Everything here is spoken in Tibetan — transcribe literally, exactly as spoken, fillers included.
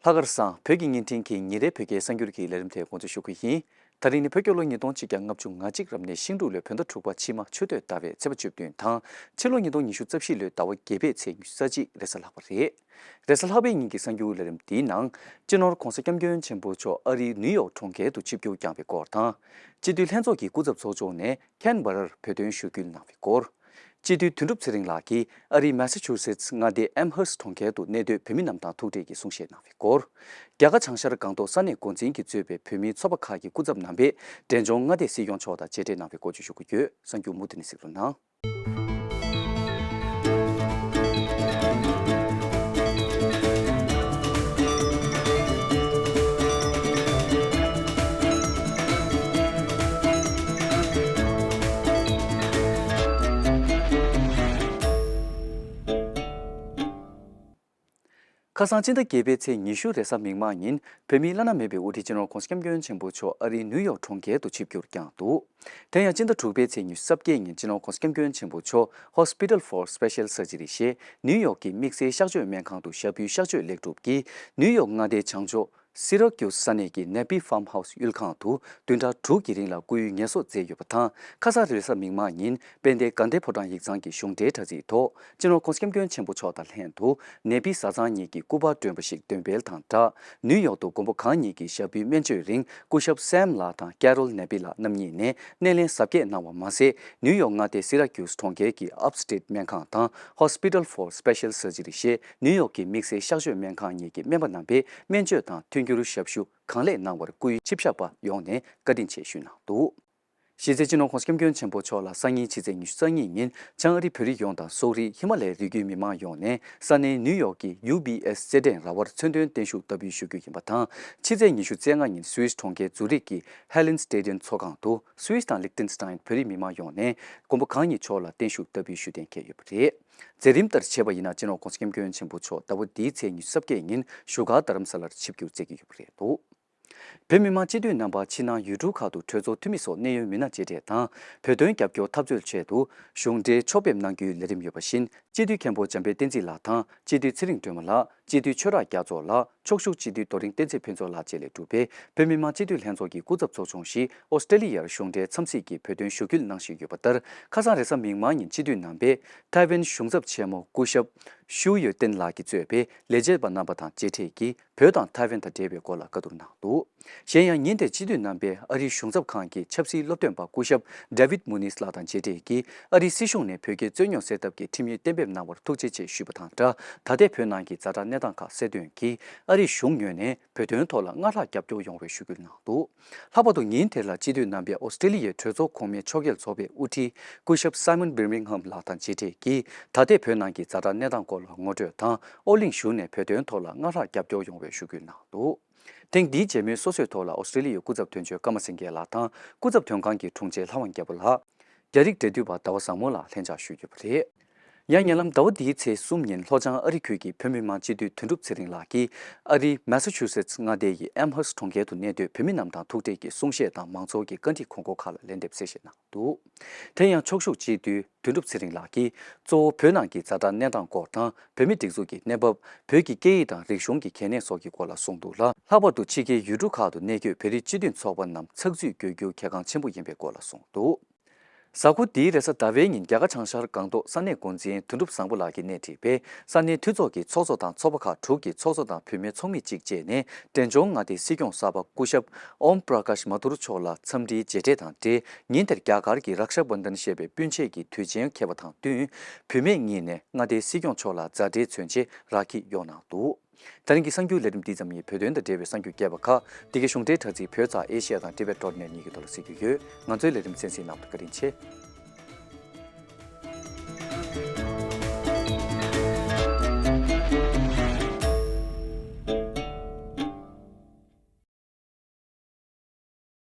ལྷག་དཀར་བཟང་། བོད་ཀྱི་བརྙན་འཕྲིན་གྱི་ཉིན་རེའི་བོད་སྐད་གསར་འགྱུར་གྱི་ལས་རིམ་དེ་འགོ་འཛུགས་ཞུ་གི་ཡིན། ད་རིང་ནི་བོད་རྒྱལ་ལོ་ཉིས་སྟོང་ཆིག་བརྒྱ་ལྔ་བཅུ་ང་གཅིག་རབ་གནས་ཤིང་འབྲུག་ལོའི་བོད་ཟླ་དྲུག་པ་ཕྱི་མ་ཆུ་སྟོད་ཟླ་བའི་ཚེས་པ་བཅུ་བདུན་དང་། ཕྱི་ལོ་ཉིས་སྟོང་ཉི་ཤུ་རྩ་བཞི་ལོའི་ཟླ་བ་བརྒྱད་པའི་ཚེས་ཉི་ཤུ་རྩ་གཅིག་རེས་གཟའ་ལྷག་པ་རེད། རེས་གཟའ་ལྷག་པའི་ཉིན་གྱི་གསར་འགྱུར་ལས་རིམ་འདིའི་ནང་། སྤྱི་ནོར་༧གོང་ས་༧སྐྱབས་མགོན་ཆེན་པོ་མཆོག་ཨ་རིའི་ནིའུ་ཡོག་གྲོང་ཁྱེར་དུ་ཆིབས་བསྒྱུར་བསྐྱངས་པའི་སྐོར་དང་། སྤྱི་འཐུས་ལྷན་ཚོགས་ཀྱི་སྐུ་ཚབ་ཚོགས་ཆུང་ནས་ཁེན་བྷ་རར་བོད་དོན་ཞུ་སྐུལ་གནང་བའི་སྐོར། སྤྱི་འཐུས་དོན་གྲུབ་ཚེ་རིང་ལགས་ཀྱིས་ཨ་རིའི་མེ་ས་ཆུ་སེ་ཊི་མངའ་སྡེའི་ཨེམ་ཧར་སི་གྲོང་ཁྱེར་དུ་གནས་སྡོད་བོད་མི་རྣམས་དང་ཐུག་འཕྲད་ཀྱིས་གསུང་བཤད་གནང་བའི་སྐོར། རྒྱ་གར་བྱང་ཤར་སྒང་ཏོག་ས་གནས་འགོ་འཛིན་གྱིས་གཙོས་པའི་བོད་མིའི་ཚོགས་པ་ཁག་གི་སྐུ་ཚབ་རྣམ་པས་འབྲས་ལྗོངས་མངའ་སྡེའི་སྲིད་སྐྱོང་མཆོག་དང་མཇལ་འཕྲད་གནང་བའི་སྐོར་བཅས་ཞུ་གི་ཡོད། གསར་འགྱུར་མུ་མཐུད་ནས་གཟིགས་རོགས་གནང་། ཁ་སང་སྤྱི་ཟླ་བརྒྱད་པའི་ཚེས་ཉི་ཤུ་རེས་གཟའ་མིག་དམར་ཉིན་བོད་མིའི་བླ་ན་མེད་པའི་དབུ་ཁྲིད་སྤྱི་ནོར་༧གོང་ས་༧སྐྱབས་མགོན་ཆེན་པོ་མཆོག་ཨ་རིའི་ནིའུ་ཡོག་གྲོང་ཁྱེར་དུ་ཆིབས་བསྒྱུར་བསྐྱངས་འདུག་དེ་ཡང་སྤྱི་ཟླ་དྲུག་པའི་ཚེས་ཉི་ཤུ་རྩ་བརྒྱད་ཉིན་སྤྱི་ནོར་༧གོང་ས་༧སྐྱབས་མགོན་ཆེན་པོ་མཆོག་Hospital for Special Surgery ཞེས་ནིའུ་ཡོག་གི་དམིགས་བསལ་གཤགས་བཅོས་སྨན་ཁང་དུ་ཞབས་པུའི་གཤགས་བཅོས་ལེགས་གྲུབ་ཀྱིས་ནིའུ་ཡོག་མངའ་སྡེའི་བྱང་ཕྱོགས་སི་ར་ཀིའུ་སི་ས་གནས་ཀྱི་ནེ་པི་ཕཱམ་ཧའུ་སི་ཡུལ་ཁང་དུ་བདུན་ཕྲག་དྲུག་གི་རིང་ལ་སྐུ་ཡོན་ངལ་གསོ་མཛད་ཡོད་པ་དང་། ཁ་སང་རེས་གཟའ་མིག་དམར་ཉིན་དཔལ་ལྡན་དགའ་ལྡན་ཕོ་བྲང་ཡིག་ཚང་གི་གཞུང་འབྲེལ་དྲ་ཚིགས་ཐོག་སྤྱི་ནོར་༧གོང་ས་༧སྐྱབས་མགོན་ཆེན་པོ་མཆོག་དང་ལྷན་དུ་ནེ་པི་བཟའ་ཚང་གཉིས་ཀྱི་སྐུ་པར་སྒྲོན་པ་ཞིག་འདོན་སྤེལ་དང་སྦྲགས། ནིའུ་ཡོག་ཏུ་མགོན་པོ་གང་ཉིད་ཀྱི་ཞབས་པུའི་སྨན་བཅོས་རིང་སྐུ་ཞབས་སེམ་ལགས་དང་ཀེ་རོལ་ནེ་པི་ལགས་རྣམ་གཉིས་ནས་སྣེ་ལེན་གཟབ་རྒྱས་གནང་བ་མ་ཟད། ནིའུ་ཡོག་མངའ་སྡེའི་སི་ར་ཀིའུ་སི་གྲོང་ཁྱེར་གྱི་ཨབ་སི་ཊེཊ་སྨན་ཁང་དང་Hospital for Special Surgery ཞེས་ནིའུ་ཡོག་གི་དམིགས་བསལ་གཤགས་བཅོས་སྨན་ཁང་གཉིས་ཀྱི་སྨན་པ་རྣམ་པས་སྨན་བཅོས་དང་མཐུན་འགྱུར་ཞབས་ཞུ་གང་ལེགས་གནང་བར་སྐུའི་ཆིབས་ཞབས་པ་ཡོངས་ནས་བཀའ་དྲིན་ཆེ་ཞུས་གནང་འདུག་གཞི་རྩའི་སྤྱི་ནོར་༧གོང་ས་༧སྐྱབས་མགོན་ཆེན་པོ་མཆོག་ལ་སང་ཉིན་ཕྱི་ཚེས་ཉི་ཤུ་རྩ་གཉིས་ཉིན་བྱང་ཨ་རིའི་བོད་རིགས་ཡོངས་དང་སོག་རིགས་ཧི་མ་ལ་ཡའི་རི་རྒྱུད་མི་མང་ཡོངས་ནས་ས་གནས་ནིའུ་ཡོག་གི་ཡུ་བི་ཨེསི་རྩེད་འགྲན་ར་བར་མཚོན་དོན་བརྟན་བཞུགས་བསྟར་འབུལ་ཞུ་རྒྱུ་ཡིན་པ་དང་། ཕྱི་ཚེས་ཉི་ཤུ་རྩ་ལྔ་ཉིན་སུད་སི་གྲོང་ཁྱེར་ཛུ་རིག་གི་ཧེ་ལེན་སི་ཊེ་ཌི་ཡམ་ཚོགས་ཁང་དུ་སུད་སི་དང་ལིག་ཏེན་སི་ཏན་བོད་རིགས་མི་མང་ཡོངས་ནས་མགོན་པོ་གང་ཉིད་མཆོག་ལ་བརྟན་བཞུགས་བསྟར་འབུལ་ཞུ་གཏན་འཁེལ་ཡོད་པ་རེད། མཛད་རིམ་ལྟར་བྱས་པ་ཡིན་ན་སྤྱི་ནོར་༧གོང་ས་༧སྐྱབས་མགོན་ཆེན་པོ་མཆོག་ཟླ་བ་འདིའི་ཚེས་ཉི་ཤུ་རྩ་བརྒྱད་ཉིན་བཞུགས་སྒར་རྡ་རམ་ས་ལར་ཆིབས་བསྒྱུར་མཛད་ཀྱི་ཡོད་པ་རེད་འདུག་བོད་མི་མང་སྤྱི་འཐུས་རྣམ་པ་ཕྱི་ནང་ཡུལ་གྲུ་ཁག་ཏུ་གྲོས་ཚོགས་འཐུས་མི་སོགས་གནད་ཡོད་མི་སྣ་མཇལ་འཕྲད་དང་། བོད་དོན་རྒྱབ་སྐྱོར་འཐབ་རྩོད་ཆེད་དུ་གཞུང་འབྲེལ་ཕྱོགས་ཕེབས་གནང་རྒྱུའི་ལས་རིམ་ཡོད་པ་བཞིན། སྤྱི་འཐུས་མཁན་པོ་འཇམ་དཔལ་བསྟན་འཛིན་ལགས་དང་སྤྱི་འཐུས་ཚེ་རིང་སྒྲོལ་མ་ལགས། སྤྱི་འཐུས་ཆོས་གྲགས་རྒྱ་མཚོ་ལགས། ཕྱོགས་བཞུགས་སྤྱི་འཐུས་རྡོ་རིང་བསྟན་འཛིན་ཕུན་ཚོགས་ལགས་བཅས་ལས་གྲུབ་པའི་བོད་མི་མང་སྤྱི་འཐུས་ལྷན་ཚོགས་ཀྱི་སྐུ་ཚབ་ཚོགས་ཆུང་ཞིག་ཨོ་སི་ཀྲེ་ལི་ཡར་གཞུང་འབྲེལ་འཚམས་གཟིགས་ཀྱིས་བོད་དོན་ཞུ་སྐུལ་གནང་བཞིན་ཡོད་པ་ལྟར། ཁ་སང་རེས་གཟའ་མིག་དམར་ཉིན་སྤྱི་འཐུས་རྣམ་པས་ཐའེ་ཝན་གཞུང་ཚབ་ཆེན་མོ་སྐུ་ཞབས་ཤུའུ་ཡོ་ཏེན་ལགས་ཀྱིས་གཙོས་པའི་ལས་བྱེད་པ་རྣམ་པ་དང་མཇལ་འཕྲད་ཀྱིས། བོད་དང་ཐའེ་ཝན་དང་འབྲེལ་བའི་སྐོར་ལ་བཀའ་བསྡུར་གནང་འདུག་གཞན་ཡང་ཉིན་དེར་སྤྱི་འཐུས་རྣམ་པས་ཨ་རིའི་གཞུང་ཚབ་ཁང་གི་ཆབ་སྲིད་སློབ་སྟོན་པ་སྐུ་ཞབས་David Muniz ལགས་དང་མཇལ་འཕྲད་ཀྱིས། ཨ་རིའི་སྲིད་གཞུང་ནས་བོད་རྒྱའི་རྩོད་རྙོག་སེལ་ཐབས་ཀྱི་ཁྲིམས་ཡིག་གཏན་འབེབས་གནང་བར་ཐུགས་རྗེ་ཆེ་ཞུས་པ་དང་སྦྲགས། ད་ལྟའི་བོད་ནང་གི་ཛ་དྲག་གནས་སྟངས་ཁག་གསལ་སྟོན་གྱིས། ཨ་རིའི་གཞུང་ངོས་ནས་བོད་དོན་ཐོག་ལ་སྔར་ལྷག་རྒྱབ་སྐྱོར་ཡོང་བའི་ཞུ་སྐུལ་གནང་འདུག་ལྷག་པར་དུ་ཉིན་དེ་ལ་སྤྱི་འཐུས་རྣམ་པས་ཨོ་སི་ཀྲེ་ལི་ཡའི་གྲོས་ཚོགས་གོང་མའི་ཕྱོགས་འགལ་ཚོགས་པའི་དབུ་ཁྲིད་སྐུ་ཞབས་Simon Birmingham ལགས་དང་མཇལ་འཕྲད་ཀྱིས། ད་ལྟའི་བོད་ནང་གི་ཛ་དྲག་གནས་སྟངས་སྐོར་ལ་ངོ་སྤྲོད་དང་། ཨོ་གླིང་གཞུང་ནས་བོད་དོན་ཐོག་ལ་སྔར་ལྷག་རྒྱབ་སྐྱོར་ཡོང་བའི་ཞུ་སྐུལ་གནང་འདུག་ཐེངས་འདིའི་མཇལ་མོལ་སོ་སོའི་ཐོག་ལ་ཨོ་སི་ཀྲེ་ལི་ཡའི་སྐུ་ཚབ་དོན་གཅོད་ཀརྨ་སེང་གེ་ལགས་དང་སྐུ་ཚབ་དོན་ཁང་གི་དྲུང་ཆེ་ལྷ་དབང་རྒྱལ་པོ་ལགས། རྒྱ་རིགས་འབྲེལ་མཐུད་པ་ཟླ་བ་བཟང་མོ་ལགས་ལྷན་བཅར་ཞུས་ཡོད་པ་རེད། ཡང་ཉེ་ལམ་ཟླ་བ་འདིའི་ཚེས་གསུམ་ཉིན་ལྷོ་བྱང་ཨ་རི་ཁུལ་གྱི་བོད་མི་མང་སྤྱི་འཐུས་དོན་གྲུབ་ཚེ་རིང་ལགས་ཀྱིས་ཨ་རིའི་མེ་ས་ཆུ་སེ་ཊི་མངའ་སྡེ་ཡི་ཨེམ་ཧར་སི་གྲོང་ཁྱེར་དུ་གནས་སྡོད་བོད་མི་རྣམས་དང་ཐུག་འཕྲད་ཀྱིས་གསུང་བཤད་དང་མང་ཚོགས་ཀྱི་བཀའ་འདྲི་དགོངས་སྐོར་ཁག་ལ་ལན་འདེབས་གསལ་བཤད་གནང་འདུག་དེ་ཡང་ཕྱོགས་བཞུགས་སྤྱི་འཐུས་དོན་གྲུབ་ཚེ་རིང་ལགས་ཀྱིས་གཙོ་བོ་བོད་ནང་གི་ཛ་དྲག་གནས་སྟངས་སྐོར་དང་། བོད་མིའི་སྒྲིག་འཛུགས་ཀྱི་གནས་བབ། བོད་ཀྱི་སྐད་ཡིག་དང་རིག་གཞུང་གི་གལ་གནད་སོགས་ཀྱི་སྐོར་ལ་གསུངས་འདུག་ལ། ལྷག་པར་དུ་ཕྱི་རྒྱལ་ཡུལ་གྲུ་ཁག་ཏུ་གནས་སྡོད་བོད་རིགས་སྤྱི་མཐུན་ཚོགས་པ་རྣམས་ཚགས་ཚུད་དགོས་རྒྱུ་གལ་འགངས་ཆེན་པོ་ཡིན་པའི་སྐོར་ལ་གསུངས་འདུག་གཟའ་འཁོར་འདིའི་རེས་གཟའ་ཟླ་བའི་ཉིན་རྒྱ་གར་བྱང་ཤར་སྒང་ཏོག་ས་གནས་འགོ་འཛིན་དོན་གྲུབ་བཟང་པོ་ལགས་ཀྱིས་སྣེ་ཁྲིད་པའི་ས་གནས་འཐུས་ཚོགས་ཀྱི་ཚོགས་གཙོ་དང་ཚོགས་པ་ཁག་དྲུག་གི་ཚོགས་གཙོ་དང་བུད་མེད་ཚོགས་མི་གཅིག་བཅས་ནས་འབྲས་ལྗོངས་མངའ་སྡེའི་སྲིད་སྐྱོང་གསར་པ་སྐུ་ཞབས་ཨོམ་པྲ་ཀཱཤ་མ་ཐུར་མཆོག་ལ་འཚམས་འདྲིའི་མཇལ་འཕྲད་དང་འབྲེལ། ཉིན་དེར་རྒྱ་གར་གྱི་རཀྵ་བྷན་དན་ཞེས་པའི་སྤུན་མཆེད་ཀྱི་དུས་ཆེན་འཁེལ་བ་དང་བསྟུན། བུད་མེད་གཉིས་ནས་མངའ་སྡེའི་སྲིད་སྐྱོང་མཆོག་ལ་མཛའ་འབྲེལ་མཚོན་ཆེད་རག་ཁྱི་གཡོག་གནང་འདུག་ད་རིང་གི་གསར་འགྱུར་ལས་རིམ་འདི་ཙམ་ཡིན། བོད་དོན་དང་འབྲེལ་བའི་གསར་འགྱུར་རྒྱས་པ་ཁག་འདི་གའི་གཞུང་འབྲེལ་དྲ་ཚིགས་བོད་ཙང་ཨེ་ཤི་ཡ་དང་ཊི་བེཊ་ཌོཊ་ནེཊ་གཉིས་ཀྱི་ཐོག་ལ་གཟིགས་རྒྱུ་ཡོད། ང་ཚོའི་ལས་རིམ་གསན་གཟིགས་གནང་བར་བཀའ་དྲིན་ཆེ།